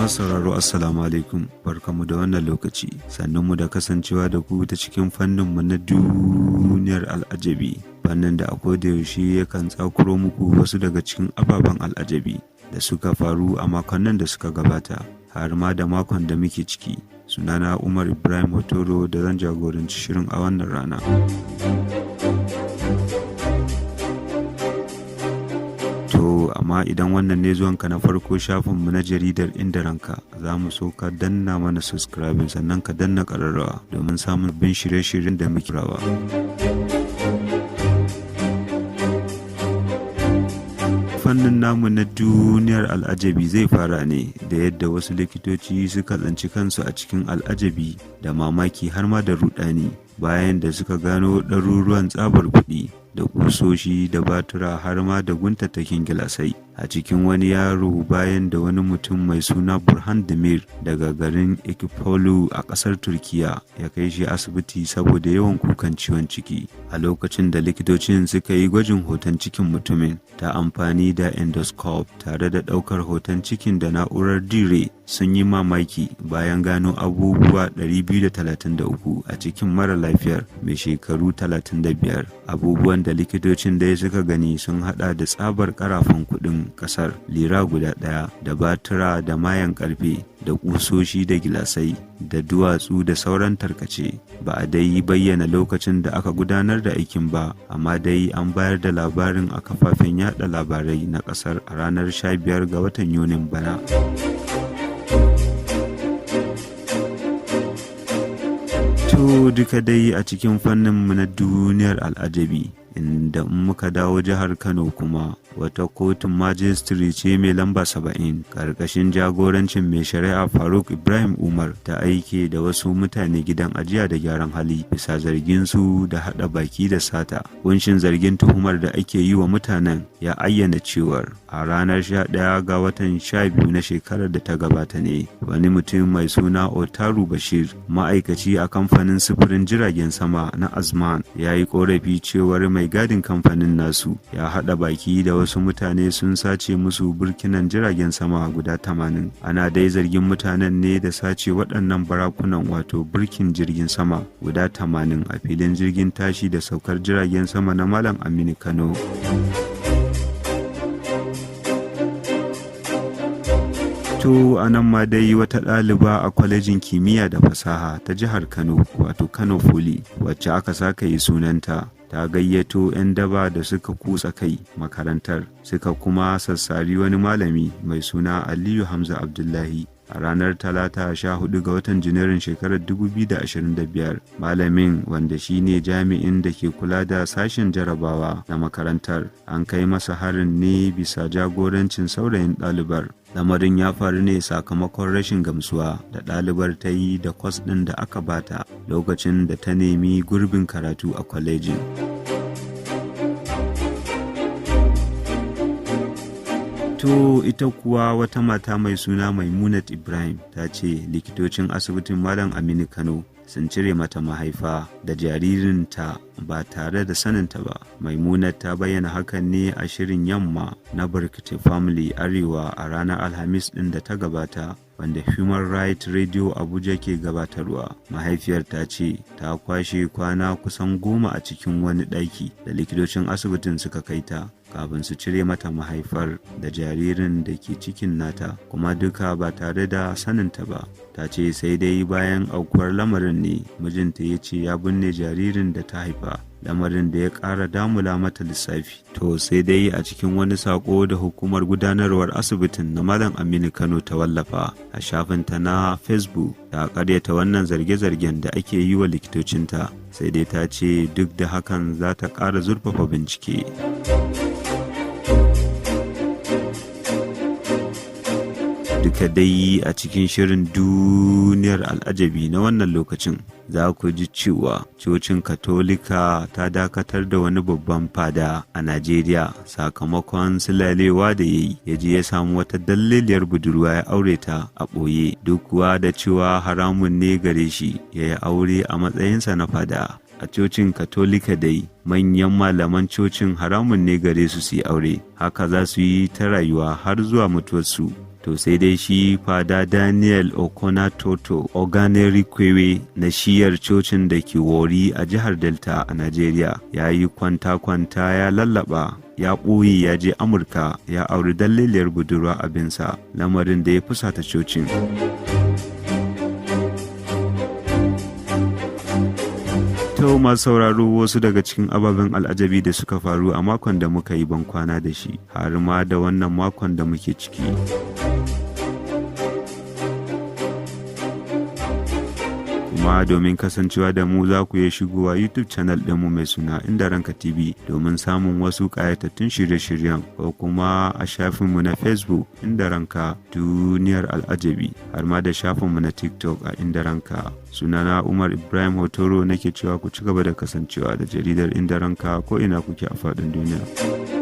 Masu sauraro, Assalamu alaikum, barkamu da wannan lokaci, sannunmu da kasancewa da ku ta cikin fanninmu na duniyar al'ajabi, fannin da a koda yaushe yakan tsakuro muku wasu daga cikin ababen al'ajabi da suka faru a makonnin da suka gabata har ma da makon da muke ciki. Sunana Umar Ibrahim Hotoro da zan jagoranci shirin a wannan rana. To, amma idan wannan ne zuwanka na farko shafinmu na jaridar Inda Ranka, za mu so ka danna mana subscribing, sannan ka danna ƙararrawa domin samun bin shirye-shiryen da muke rawa. Fannin namu na duniyar al'ajabi zai fara ne da yadda wasu likitoci suka tsinci kansu a cikin al'ajabi da mamaki har ma da rudani bayan da suka gano ɗaruruwan tsabar kuɗi da kusoshi da batura har ma da guntattakin gilasai a cikin wani yaro, bayan da wani mutum mai suna Burhan Demir daga garin Ekipolu a ƙasar Turkiya ya kai shi asibiti saboda yawan kukan ciwon ciki. A lokacin da likitocin suka yi gwajin hoton cikin mutumin ta amfani da endoscope tare da ɗaukar hoton cikin da na'urar dire, sun yi mamaki bayan gano abubuwa 233 a cikin mara lafiyar mai shekaru 35. Abubuwan da likitocin dai suka gani sun hada da tsabar karafan kudin kasar lira guda daya da batura da mayan karfe da kusoshi da gilasai da duwatsu da sauran tarkace. Ba a dai bayyana lokacin da aka gudanar da aikin ba, amma dai an bayar da labarin a kafafen yada labarai na kasar a ranar 15 ga watan Yunin bana. To, duka dai a cikin fannin mu na duniyar al'ajabi, inda in muka dawo jihar Kano kuma, wata kotun majistiri ce mai lamba 70 ƙarƙashin jagorancin mai shari'a Faruk Ibrahim Umar ta aike da wasu mutane gidan ajiya da gyaran hali bisa zargin su da haɗa baki da sata. Kunshin zargin tuhumar da ake yi wa mutanen ya ayyana cewar a ranar 11 ga watan 12 na shekarar da ta gabata ne wani mutum mai suna Otaru Bashir, ma'aikaci a kamfanin sufurin jiragen sama na Azman, ya yi korafi cewar mai gadin kamfanin nasu ya haɗa baki da wasu mutane sun sace musu burkinan jiragen sama guda 80. Ana dai zargin mutanen ne da sace waɗannan barakunan, wato burkin jirgin sama guda 80, a filin jirgin tashi da saukar jiragen sama na Malam Aminu Kano. To, a nan ma dai wata ɗaliba a kwalejin kimiyya da fasaha ta jihar Kano, wato Kano Poli, wacce aka saka yi sunanta, ta gayyato 'yan daba da suka kutsa kai makarantar suka kuma sassari wani malami mai suna Aliyu Hamza Abdullahi a ranar Talata 14 ga watan Janairun shekarar 2025. Malamin, wanda shine jami'in da ke kula da sashen jarabawa na makarantar, an kai masa harin ne bisa jagorancin saurayin ɗalibar. Lamarin ya faru ne sakamakon rashin gamsuwa da ɗalibar ta yi da kwas ɗin da aka bata lokacin da ta nemi gurbin karatu a kwalejin. To, ita kuwa wata mata mai suna Maimunat Ibrahim ta ce likitocin asibitin Malam Aminu Kano sun cire mata mahaifa da jaririnta ba tare da saninta ba. Maimunat ta bayyana hakan ne a shirin Yamma na Barkate Family Arewa a ranar Alhamis ɗin da ta gabata, wanda Human Right Radio Abuja ke gabatarwa. Mahaifiyar ta ce ta kwashe kwana kusan 10 a cikin wani ɗaki da likitocin asibitin suka kai ta kafin su cire mata mahaifar da jaririn da ke cikin nata, kuma duka ba tare da saninta ba. Ta ce sai dai bayan aukuwar lamarin ne mijinta ya ce ya binne jaririn da ta haifa, lamarin da ya ƙara damula mata lissafi. To, sai dai a cikin wani sako da hukumar gudanarwar asibitin na Malam Aminu Kano ta wallafa a shafinta na Facebook, ta karyata wannan zarge-zargen da ake yi wa likitocinta, sai dai ta ce duk da hakan za ta ƙara zurfafa bincike. Duka dai a cikin shirin duniyar al'ajabi na wannan lokacin, za ku ji cewa cocin Katolika ta dakatar da wani babban fada a Najeriya sakamakon silalewa da ya yi, ya je ya samu wata dalliliyar budurwa ya aure ta a ɓoye, duk kuwa da cewa haramun ne gare shi ya yi aure a matsayinsa na fada. A cocin Katolika dai, manyan malaman cocin haramun ne gare su su yi aure, haka za su yi ta rayuwa har zuwa mutuwarsu. To sai dai shi Fada Daniel Okonatoto Oganerikwewe na shiyar cocin da ke Wori a jihar Delta a Najeriya ya yi kwanta-kwanta, ya lallaba, ya ɓoye, ya je Amurka ya auri dalliliyar budurwa abinsa, lamarin da ya fusata cocin. To, masu sauraro, wasu daga cikin ababen al'ajabi da suka faru a makon da muka yi bankwana da shi har ma da wannan makon da muke ciki. Kuma domin kasancewa da mu, za ku iya shigowa YouTube channel ɗinmu mai suna Inda Ranka TV domin samun wasu ƙayatattun shirye-shiryen, ko kuma a shafinmu na Facebook, Inda Ranka Duniyar Al'ajabi, har ma da shafinmu na TikTok a Inda Ranka. Sunana Umar Ibrahim Hotoro, nake cewa ku ci gaba da kasancewa da jaridar Inda Ranka ko ina kuke a faɗin duniya.